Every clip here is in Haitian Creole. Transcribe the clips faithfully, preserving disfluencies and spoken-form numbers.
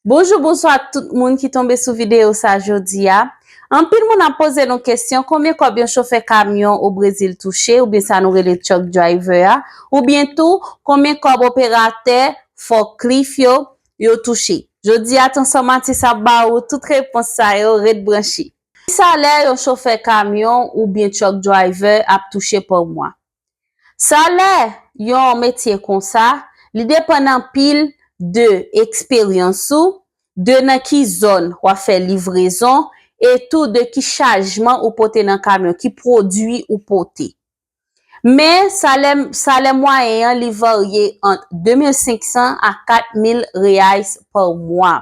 Bonjou, bonswa tout moun ki tonbe sou videyo sa jodi a. Anpil moun ap poze nou kesyon, konbyen kòb yon chofè kamyon o Brezil touche, oubyen sa nou rele truck driver a, oubyen tou, konbyen kòb operatè forklift yo, yo touche. Jodi a, Transformatis ap ba ou tout repons sa yo, ret branche. Ki salè yon chofè kamyon oubyen truck driver ap touche pa mwa? Salè yon metye konsa, li depann anpil de eksperyans ou, de nan ki zòn w ap fè livrezon, e tou de ki chajman ou pote nan kamyon, ki pwodui ou pote. Men, salè, salè mwayen an, li varye ant de mil senk san a kat mil reais pa mwa.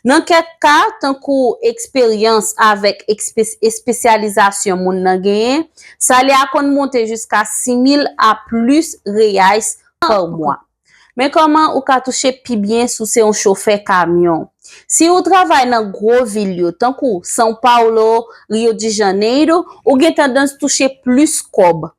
Nan kèk ka, tankou eksperyans avèk ekspe-, espesyalizasyon moun nan genyen, salè a konn monte jiska sis mil a plis reais pa mwa. Men kòman ou ka touche pi byen si w se yon chofè kamyon? Si ou travay nan gwo vil yo, tankou São Paulo, Rio de Janeiro, ou gen tandans touche plis kòb.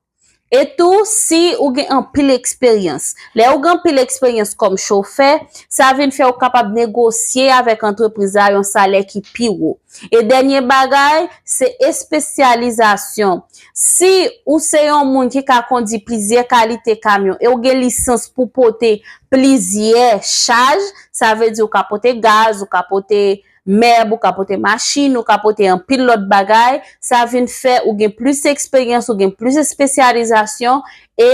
E tou, si ou gen anpil eksperyans. Lè ou gen anpil eksperyans kòm chofè, sa vin fè ou kapab negosye avèk antrepriz la yon salè ki pi wo. E dènye bagay, se espesyalizasyon. Si ou se yon moun ki ka kondui plizyè kalite kamyon e ou gen lisans pou pote plizyè chaj, sa vle di ou ka pote gaz, ou ka pote mèb, ou ka pote machin, ou ka pote anpil lòt bagay, sa vin fè ou gen plis eksperyans, ou gen plis espesyalizasyon, e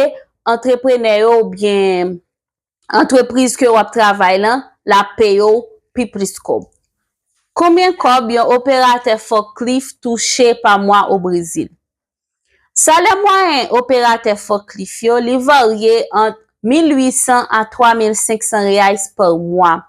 antreprenè yo oubyen antrepriz ke w ap travay lan, l ap peye w pi plis kòb. Konbyen kòb yon operatè forklift touche pa mwa o Brezil? Salè mwayen operatè forklift yo, li varye ant mil uit san a twa mil senk san reais pa mwa.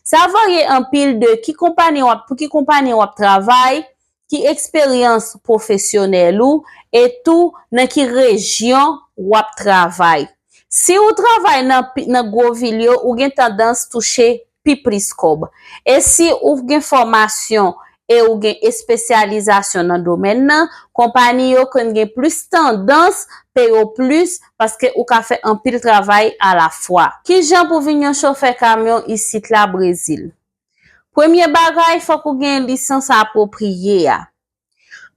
Sa varye anpil de ki konpayi w ap, pou ki konpayi w ap travay, ki eksperyans pwofesyonèl ou, e tou nan ki rejyon w ap travay. Si ou travay nan pi-, nan gwo vil yo, ou gen tandans touche pi plis kòb. E si ou gen fòmasyon e ou gen espesyalizasyon nan domèn nan, konpayi yo konn gen plis tandans peye w plis paske ou ka fè anpil travay alafwa. Kijan pou vin yon chofè kamyon isit la Brezil? Premye bagay, fòk ou gen lisans apwopriye a.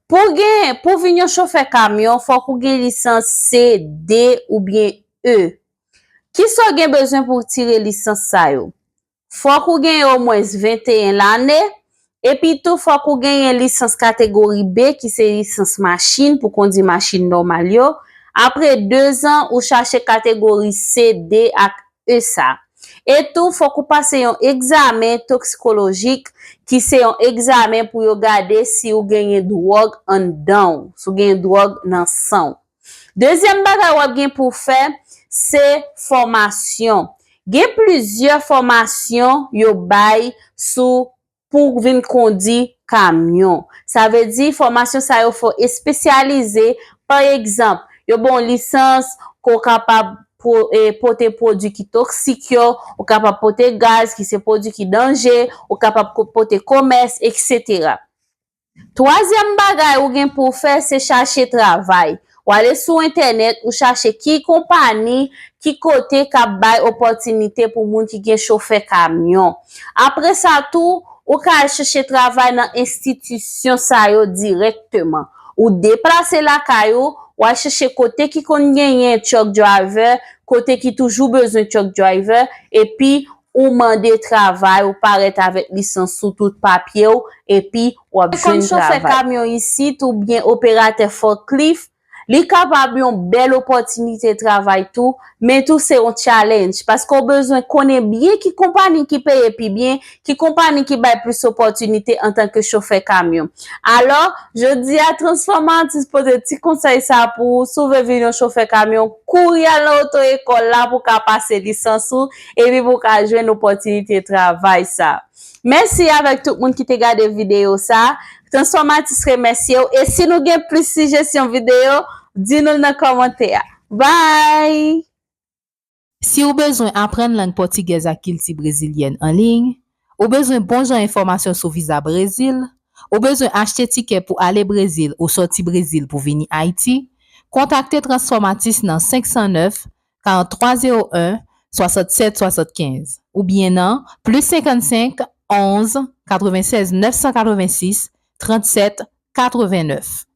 Pou gen, pou vin yon chofè kamyon, fòk ou gen lisans C, D oubyen E. Kisa w gen bezwen pou w tire lisans sa yo? Fòk ou genyen omwens venteyen lane, epi tou fòk ou genyen lisans kategori B, ki se lisans machin pou kondui machin nòmal yo. Apre de zan, ou chache kategori C, D ak E sa. E tou, fòk ou pase yon egzamen toksikolojik, ki se yon egzamen pou yo gade si ou genyen dwòg anndan w, si ou genyen dwòg nan san w. Dezyèm bagay w ap gen pou w fè, se fòmasyon. Gen plizyè fòmasyon yo bay sou pou vin kondui kamyon. Sa vle di, fòmasyon sa yo fò espesyalize. Pa egzanp, yo ba w lisans ke w kapab po-, e, pote pwodui ki toksik yo, ou kapab pote gaz ki se pwodui ki danje, ou kapab ko-, pote komès, etsetera. Twazyèm bagay ou gen pou w fè, se chache travay. W ale sou entènèt, ou chache ki konpayi, ki kote k ap bay opòtinite pou moun ki gen chofè kamyon. Apre sa tou, ou ka al chèche travay nan enstitisyon sa yo dirèkteman. Ou deplase lakay ou, w al chèche kote ki konn genyen truck driver, kote ki toujou bezwen truck driver, epi ou mande travay, ou parèt avèk lisans sou tout papye w, epi w ap jwenn travay. Kòm chofè kamyon isit oubyen operatè forklift, li kapab yon bèl opòtinite travay tou, men tou se yon challenge, paske w bezwen konnen byen ki konpayi ki peye pi byen, ki konpayi ki bay plis opòtinite antanke chofè kamyon. Alò, jodi a, Transformatis pote ti konsèy sa pou ou, si w vle vin yon chofè kamyon, kouri al nan oto ekòl la pou w ka pase lisans ou, epi pou w ka jwenn opòtinite travay sa. Mèsi avèk tout moun ki te gade videyo sa. Transformatis remèsye w. E si nou gen plis sijesyon videyo, di nou l nan kòmantè a. Bye! Si w bezwen aprann lang pòtigèz ak kilti brezilyèn an liy, ou bezwen bon jan enfòmasyon sou viza Brezil, ou bezwen achte tikè pou ale Brezil ou sòti Brezil pou vini Ayiti, kontakte Transformatis nan senk san nèf, karant twa zewo en, swasannsèt swasannkenz, oubyen nan plis senkannsenk, onz, katrevennsèz, nèf san katrevensis, trannsèt, katrevennnèf.